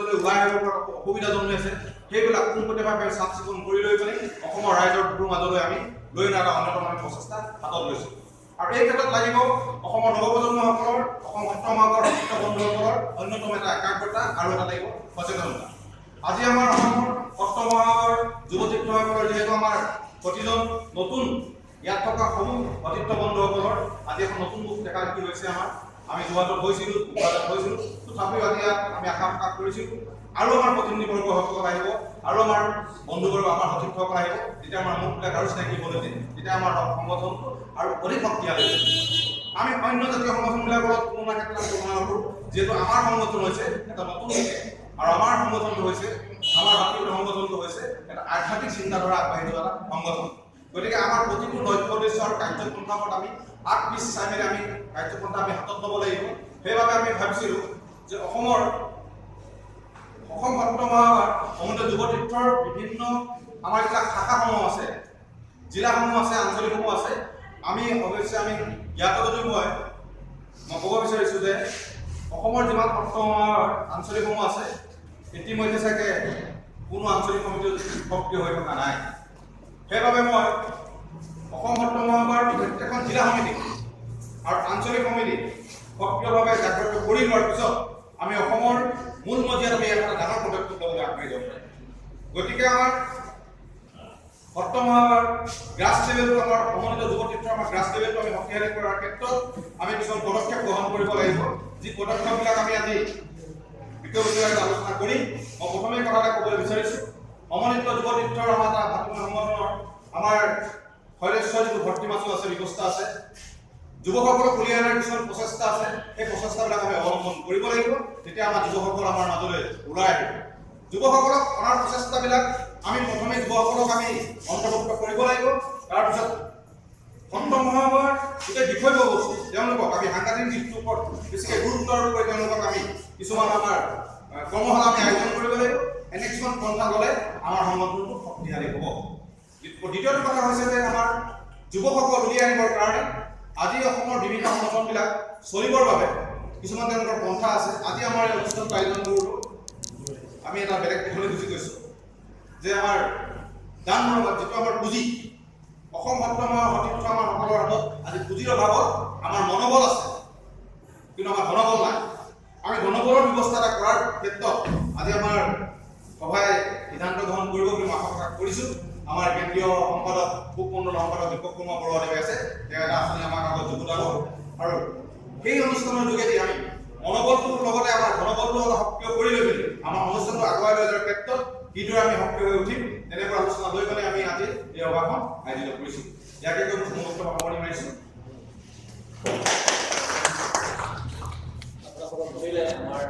মাজলৈ ওলাই আহিব পৰা অসুবিধা জন্মাইছে, সেইবিলাক পোনপটীয়াভাৱে চাফ চিকুণ কৰি লৈ পেলাই অসমৰ ৰাইজৰ বুকুৰ মাজলৈ আমি লৈ অনাৰ এটা অন্যতম আমি প্ৰচেষ্টা হাতত লৈছোঁ। আৰু এই ক্ষেত্ৰত লাগিব অসমৰ নৱপ্ৰজন্মসকলৰ, অসম সত্ৰ মহাসভাৰ সতীৰ্থ বন্ধুসকলৰ অন্যতম এটা একাগ্ৰতা আৰু এটা লাগিব সচেতনতা। আজি আমাৰ অসমৰ সত্ৰ মহাসভাৰ যুৱতীৰ্থসকলৰ যিহেতু আমাৰ প্ৰতিজন নতুন ইয়াত থকা সমূহ সতীৰ্থ বন্ধুসকলৰ আজি এখন নতুন মুখ দেখা দেখি হৈছে। আমাৰ আমি যোৰহাটত গৈছিলোঁ, কোকৰাঝাৰত গৈছিলোঁ, তথাপিও আজি ইয়াত আমি আশা প্ৰকাশ কৰিছিলোঁ আৰু আমাৰ প্ৰতিনিধিবৰ্গসকল আহিব আৰু আমাৰ বন্ধুবৰ্গ, আমাৰ সতীৰ্থসকল আহিব, তেতিয়া আমাৰ মুখবিলাক আৰু চিনাকি হ'লহেঁতেন, তেতিয়া আমাৰ সংগঠনটো আৰু অধিক শক্তিশালী হ'ব। আমি অন্য জাতীয় সংগঠনবিলাকৰ লগত তুলনা ক্ষেত্ৰত তুলনা নকৰোঁ, যিহেতু আমাৰ সংগঠন হৈছে এটা নতুন আৰু আমাৰ সংগঠনটো হৈছে, আমাৰ জাতীয় সংগঠনটো হৈছে এটা আধ্যাত্মিক চিন্তাধাৰা আগবাঢ়ি যোৱা এটা সংগঠন। গতিকে আমাৰ প্ৰতিটো লক্ষ্য উদ্দেশ্য আৰু কাৰ্যপন্থাত আমি আগ পিছ চাই মেলি আমি কাৰ্যপন্থা আমি হাতত ল'ব লাগিব। সেইবাবে আমি ভাবিছিলোঁ যে অসমৰ অসম সত্ৰ মহাসভাৰ সমুদ্ৰ যুৱতীৰ্থৰ বিভিন্ন আমাৰ যিবিলাক শাখাসমূহ আছে, জিলাসমূহ আছে, আঞ্চলিকসমূহ আছে, আমি অৱশ্যে আমি জ্ঞাত যদিও মই ক'ব বিচাৰিছোঁ যে অসমৰ যিমান সত্ৰ মহাসভাৰ আঞ্চলিকসমূহ আছে, ইতিমধ্যে চাগে কোনো আঞ্চলিক সমিতি সক্ৰিয় হৈ থকা নাই। সেইবাবে মই অসম সত্ৰ মহাসভাৰ প্ৰত্যেকখন জিলা সমিতি আৰু আঞ্চলিক সমিতি সক্ৰিয়ভাৱে জাগ্ৰত কৰি লোৱাৰ পিছত আমি অসমৰ মূল মজিয়াত আমি এটা ডাঙৰ পদক্ষেপ ল'বলৈ আগবাঢ়ি যাব পাৰিম। গতিকে আমাৰ সত্ৰ মহাসভাৰ গ্ৰাছ লেভেলটো, আমাৰ সমন্বিত যুৱতীৰ্থৰ আমাৰ গ্ৰাছ লেভেলটো আমি শক্তিশালী কৰাৰ ক্ষেত্ৰত আমি কিছুমান পদক্ষেপ গ্ৰহণ কৰিব লাগিব, যি পদক্ষেপবিলাক আমি আজি বিষয়বস্তুবিলাক আলোচনা কৰিম। মই প্ৰথমে কথা এটা ক'বলৈ বিচাৰিছোঁ, সমন্বিত যুৱতীৰ্থৰ আমাৰ এটা ভাতৃ সংগঠনৰ আমাৰ সদস্য যিটো ভৰ্তি মাচুল আছে, ব্যৱস্থা আছে, যুৱকসকলক উলিয়াই অনাৰ কিছুমান প্ৰচেষ্টা আছে, সেই প্ৰচেষ্টাবিলাক আমি অৱলম্বন কৰিব লাগিব। তেতিয়া আমাৰ যুৱকসকল আমাৰ মাজলৈ ওলাই আহিব। যুৱকসকলক অনাৰ প্ৰচেষ্টাবিলাক আমি প্ৰথমে যুৱকসকলক আমি অন্তৰ্ভুক্ত কৰিব লাগিব। তাৰপিছত সত্ৰ মহাসভাৰ গোটেই বিষয়বস্তু তেওঁলোকক আমি সাংগঠনিক দিশটোৰ ওপৰত বেছিকৈ গুৰুত্ব আৰোপ কৰি তেওঁলোকক আমি কিছুমান আমাৰ কৰ্মশালা আমি আয়োজন কৰিব লাগিব। এনে কিছুমান পন্থা ল'লে আমাৰ সংগঠনটো শক্তিশালী হ'ব। দ্বিতীয়টো কথা হৈছে যে আমাৰ যুৱকসকল উলিয়াই আনিবৰ কাৰণে আজি অসমৰ বিভিন্ন সংগঠনবিলাক চলিবৰ বাবে কিছুমান তেওঁলোকৰ পন্থা আছে। আজি আমাৰ এই অনুষ্ঠানটো আয়োজন কৰোঁতো আমি এটা বেলেগ দিশলৈ গুচি গৈছোঁ যে আমাৰ দান মনোভাৱ যিটো আমাৰ পুঁজি, অসম সত্ৰ মহাসভাৰ সতীৰ্থ আমাৰ সকলৰ হাতত আজি পুঁজিৰ অভাৱত আমাৰ মনোবল আছে কিন্তু আমাৰ ধনবল নাই। আমি ধনবলৰ ব্যৱস্থা এটা কৰাৰ ক্ষেত্ৰত আজি আমাৰ সভাই সিদ্ধান্ত গ্ৰহণ কৰিব বুলি মই আশা প্ৰকাশ কৰিছোঁ। আমাৰ কেন্দ্ৰীয় সম্পাদক, পূব মণ্ডলৰ সম্পাদক দীপক কুমাৰ বৰুৱাদেৱে আছে, তেওঁ এটা আঁচনি আমাক আগত যুগুতাব আৰু সেই অনুষ্ঠানৰ যোগেদি আমি মনোবলটোৰ লগতে আমাৰ ধনবলটো অলপ সক্ৰিয় কৰি লৈ মেলি আমাৰ অনুষ্ঠানটো আগুৱাই লৈ যোৱাৰ ক্ষেত্ৰত কিদৰে আমি সক্ৰিয় হৈ উঠিম তেনেকুৱা আলোচনা লৈ পেলাই আমি আজি এই সভাখন আয়োজিত কৰিছোঁ। ইয়াকে কৈ মোৰ বক্তব্য সামৰণি মাৰিছোঁ। আপোনালোকক শুনিলে আমাৰ